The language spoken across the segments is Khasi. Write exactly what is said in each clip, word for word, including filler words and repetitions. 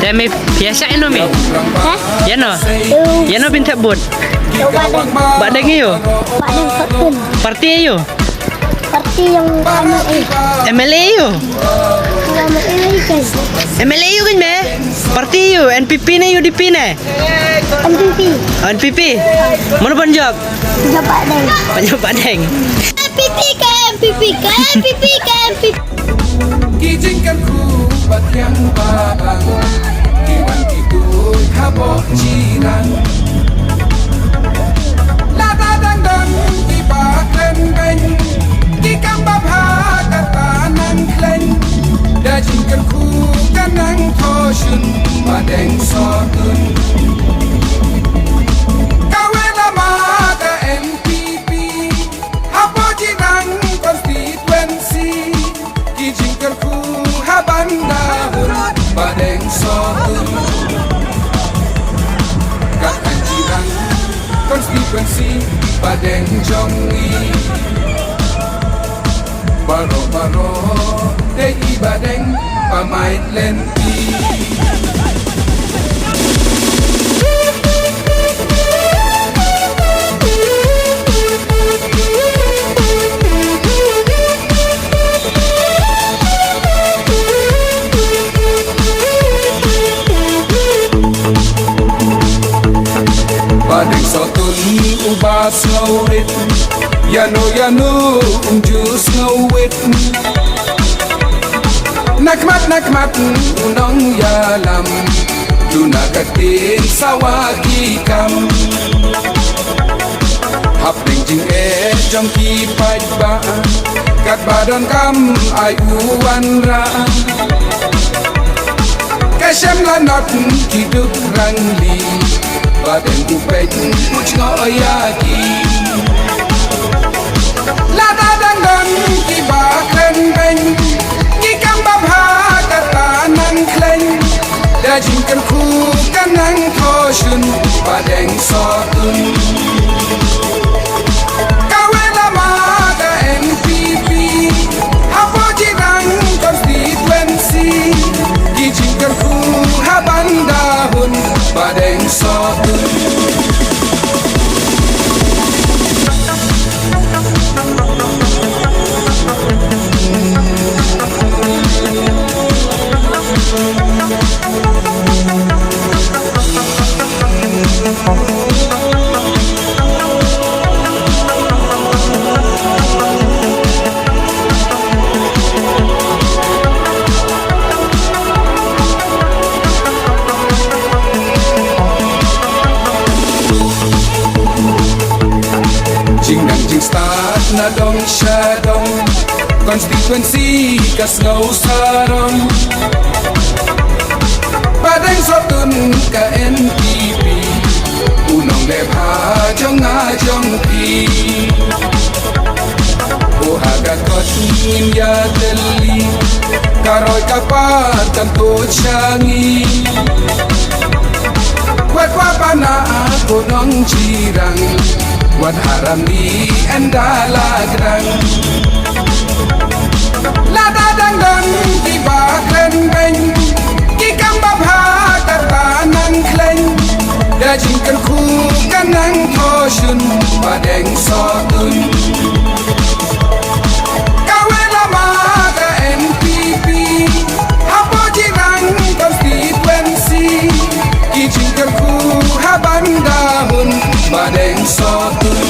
Te me phi ïa shah ïano me? Ha? Ïano? Ïano phin thep vote? Ïa u Bahdeng. Bahdeng ïa u? Bahdeng Sohtun. Party ïa u? Party ïa u M L A. M L A ïa u? Ïa u M L A ïa u kan. M L A ïa u kan me? Party ïa u, N P P ne U D P ne? N P P. Oh, N P P. Mano ban jop? Jop Bahdeng. Ban jop Bahdeng. N P P ka, N P P ka, N P P ka, N P P. Ki jingkyrkhu ba thiang ba bang, ki wan ki tuid hapoh jyrang. Lada dang don kiba kren beiñ, ki kam babha kata nang khlaiñ. Da jingkyrkhu ka nang thoh shun Bahdeng Sohtun. Kawei lama ka N P P hapoh Jirang constituency. Ki jingkyrkhu ha ban da hun Bahdeng Sohtun. Ka Jirang constituency Bahdeng jong ngi. Baroh baroh dei i Bahdeng ba mait lynti. Bahdeng Sohtun uba sngewrit, ïano ïano um ju sngewrit. Na khmat na khmat u nongïalam, duna ka ktien sawa ki kam. Hapdeng jingeh jong ki paidbah, katba donkam ai u wanrah. Ka shem lanot ki duk rangli, Bahdeng u peit u jngoh ïa ki. Lada dang don kiba kren beiñ, ki kam babha kata nang khlaiñ. Da jingkyrkhu ka nang thoh shun Bahdeng Sohtun. Kawei lama ka N P P hapoh Jirang constituency. Ki jingkyrkhu ha ban da hun Bahdeng Sohtun. Jingnang jingstad na dong sha dong, constituency ka sngew sarong. Bahdeng Sohtun ka N P P, u nongleh bha jong nga jong phi. Ko ha ka kot ngin ïa tylli, ka roi ka par kan tuid sha ngi. Wat wa pana ko nong Jirang, wat haram ni ynda la grang. Lada dang don kiba kren beiñ, ki kam babha kata nang khlaiñ. Da jingkyrkhu ka nang thoh shun Bahdeng Sohtun. Kawei lama ka N P P hapoh Jirang constituency. Ki jingkyrkhu ha ban da hun Bahdeng Sohtun.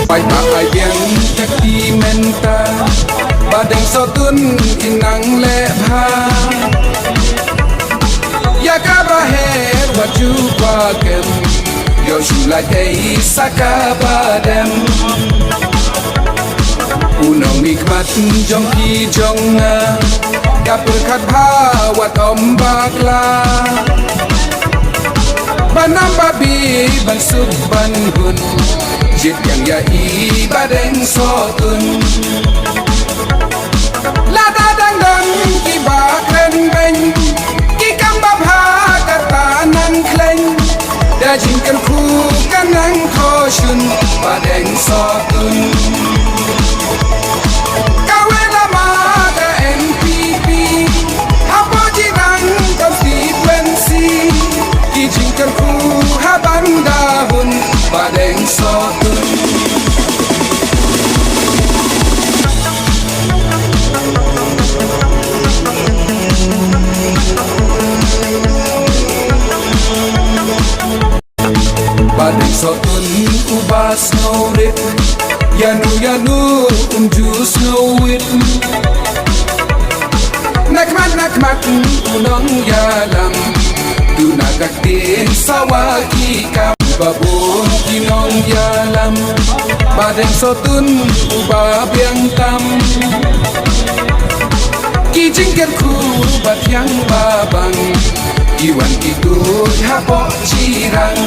Paidbah ai biang ka kti mynta, Bahdeng Sohtun in nang leh bha. Ïa kaba her wat ju kwah kem, ïoh shu lait ei sa kaba dem. U nongmihkhmat jong phi jong nga, ka pyrkhat bha wat ym bakla. Ba nam ba bih ban suk ban hun, jied biang ïa i Bahdeng Sohtun. Lada dang don kiba kren beiñ, Jingkyrkhu ka nang khohshun ba dang sohtun. Kawei lama da N P P hapoh Jirang constituency. Ki jingkyrkhu ha ban da hun ba dang sohtun. Ba dang sohtun uba sngewrit, ïano ïano um ju sngewwit. Nakhmat nakhmat u nongïalam, duna ka ktien sawa ki kam. Ba bun ki nongïalam, ba dang sohtun uba biang tam. Ki jingkyrkhu ba thiang ba bang, ki wan ki tuid hapoh Jirang.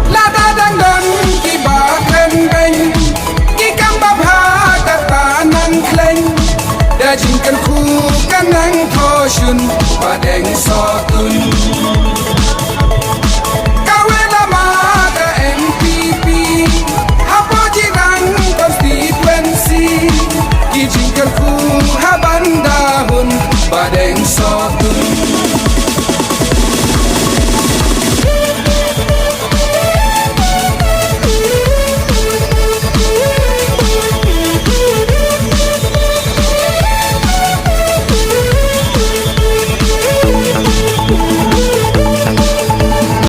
Lada dang don kiba kren beiñ, ki kam babha kata nang khlaiñ. Da jingkyrkhu ka nang khohshun ba dang